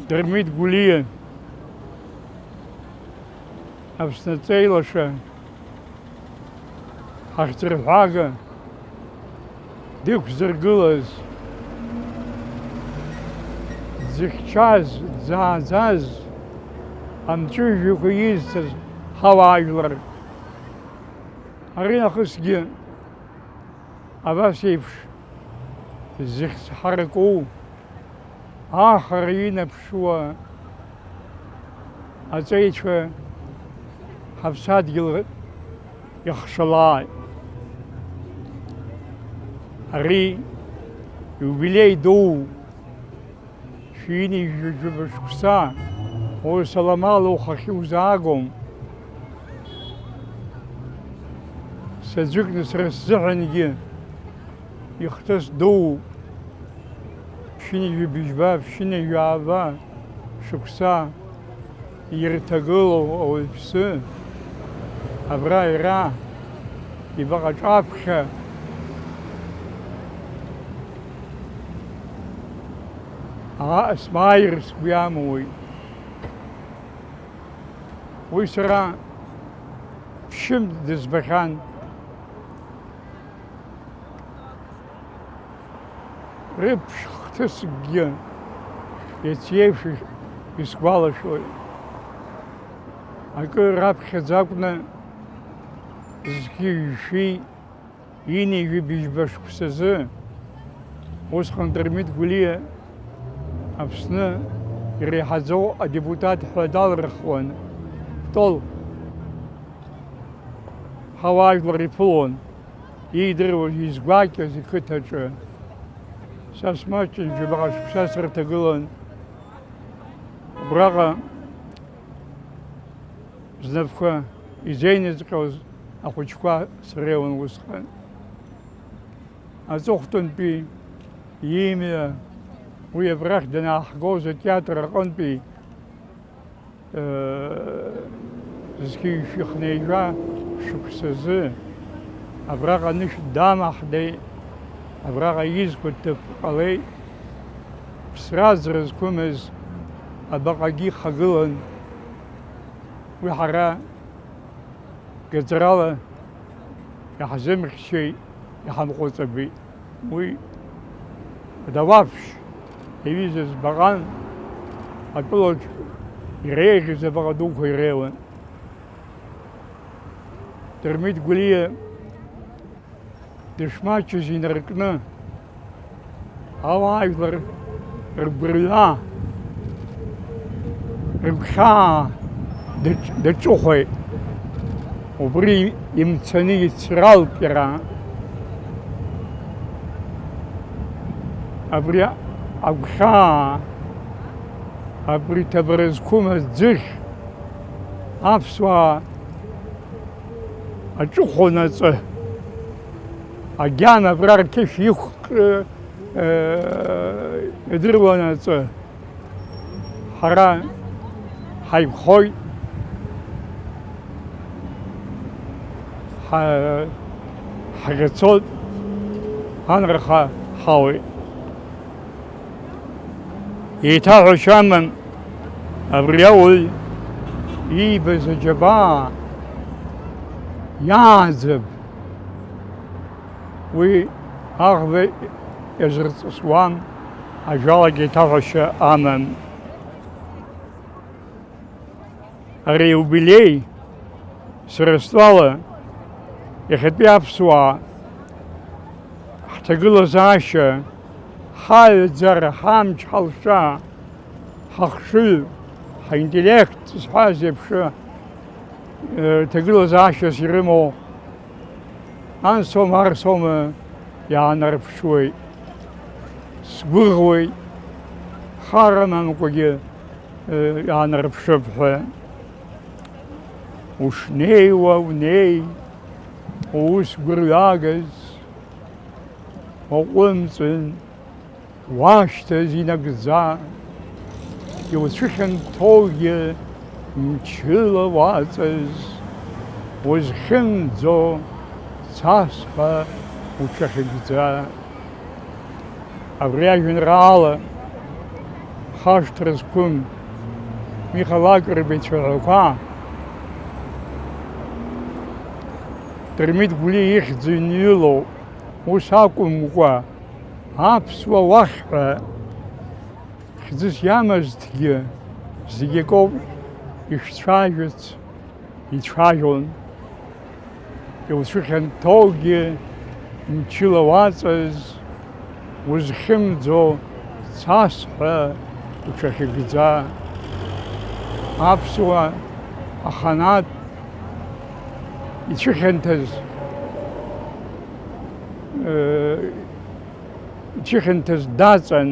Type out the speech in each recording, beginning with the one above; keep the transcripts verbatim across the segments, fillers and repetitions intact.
Дырмит Гәлиа, Аԥсны аҵеилаша, ҳахьӡырҳәага, дықәзыргылаз, дзыхьчаз, дзааӡаз, амҵәыжәҩақәа изҭаз ҳауаажәлар. Аринахысгьы абас еиԥш зыхьӡ ҳараку, ахара инаԥшуа аҵеицәа ҳаԥсадгьыл иахшалааит. Ари иубилеи дуу, шәи ҩынҩажәи жәаба шықәса, ус аламала ухахь иузаагом. Саӡәыкны сара сзыҳәангьы ихҭыс дууп. Ԥшьынҩажәи быжьба, ԥшьынҩажәи ааба шықәса ирҭагылоу ауаҩԥсы абра иара ибаҟа аҿаԥхьа аа, смааир сгәы иамуит. Уи сара ԥшьынтә дызбахьан. Рыԥшхҭысгьы иацеиԥш исгәалашәоит. Акы раԥхьаӡа акәны зқьи жәшәи ҩынҩажәи быжьба шықәсазы усҟан Дырмит Гәлиа Аԥсны иреиҳаӡоу адепутат ҳәа далырхуан, Кәтол ҳауаажәлар иԥылон. Иидыруаз, изгәакьаз иқыҭаҿы. Са смаҷын, џьабаҟа шықәса сырҭагылан. Убраҟа знапқәа изеинызҟьоз ахәыҷқәа среиуан усҟан. Аҵыхәтәантәи имҩа, уи абрахь данааҳгоз атеатр аҟынтәи зқьи жәшәи хынҩажәа шықәсазы абраҟа анышә дамаҳдеит, абраҟа изқәа ҭыԥ ҟалеит. Ԥсра-ӡра зқәымыз абаҟагьы ихагылан. Уи ҳара гаӡарала иаҳзымхьчеит, иҳамҟәыҵабеит. Уи Дауаԥшь иҩызаз баҟан, атәылаҿ иреиӷьыз абаҟа дуқәа иреиуан. Дырмит Гәлиа дышмаҷыз инаркны, ауаажәлар ргәырҩа, рыгәхьаа даҿ-, даҿыхәеит. Убри имцаны ицралт иара. Абри агәхьаа, абри ҭабара зқәым аӡыхь аԥсуаа аҿыхәон аҵы. Агьан абра рқьышә иқәкы, э, идыруан аҵы. Ҳара ҳаиқәхоит, ҳа-, ҳӷьацоит, анырха ҳауеит. Еиҭаҳәашьа амам, абри ауаҩ иибаз аџьабаа иааӡап. Уи аӷба иазырҵысуам, ажәалагьы еиҭаҳәашьа амам. Ари аиубилеи, сара стәала, иахьатәи аԥсуаа ҳҭагылазаашьа, ҳаҩаӡара, ҳамч, ҳалша, ҳахшыҩ, ҳаинтеллект зҳәаз еиԥш, э, ҭагылазаашьас ирымоу, ансоума, арсоума иаанарԥшуеит. Сгәыӷуеит, хар амамкәагьы, э, иаанарԥшып ҳәа. Ушнеиуа унеи, уус гәырҩагаз, уаҟәымҵын, уашьҭаз инагӡа, иуцәыхьанҭоугьы мчыла уаҵаз, узхьымӡо цасҳәа уҽахьыгӡа. Абри ажәеинраала Ашҭра зқәым Миха Лакрба ицәаҳәақәа Дырмит Гәлиа ихьӡ иҩныҩылоуп. Ус акәымкәа, аԥсуа уахь ҳәа хьӡыс иамазҭгьы зегь акоуп ишцәажәац, ицәажәон. Иуцәыхьанҭоугьы мчыла уаҵаз, узхьымӡо цас ҳәа уҽахьыгӡа. Аԥсуа аханатә ицәыхьанҭаз, э, ицәыхьанҭаз даҵан,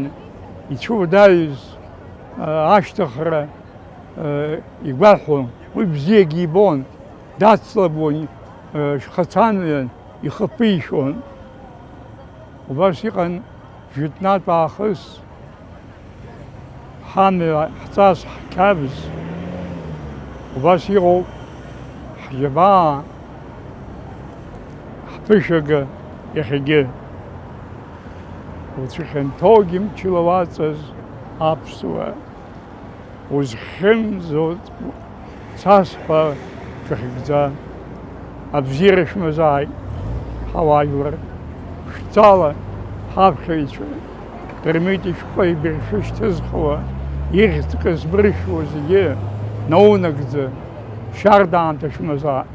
ицәуадаҩыз, э, ашьҭыхра, э, игәаҳәон. Уи бзиагьы ибон, дацлабуан, э, шьхацамҩан ихы ԥишәон. Убас иҟан жәытәнатә аахыс ҳамҩа, ҳҵас, ҳқьабз. Убас иҟоуп ҳџьабаа, ҳԥышәага иахьагьы. Уцәыхьанҭоугьы мчыла уаҵаз аԥсуа, узхьымӡо цас ҳәа шәахьыгӡа. Абзиара шәмазааит, ҳауаажәлар, ԥшӡала ҳаԥхьаҩцәа, Дырмит ишәҟәы ибыршәы шьҭызхуа, ихьӡ кызмыршәуа зегьы наунагӡа, шьарда аамҭа шәмазааит.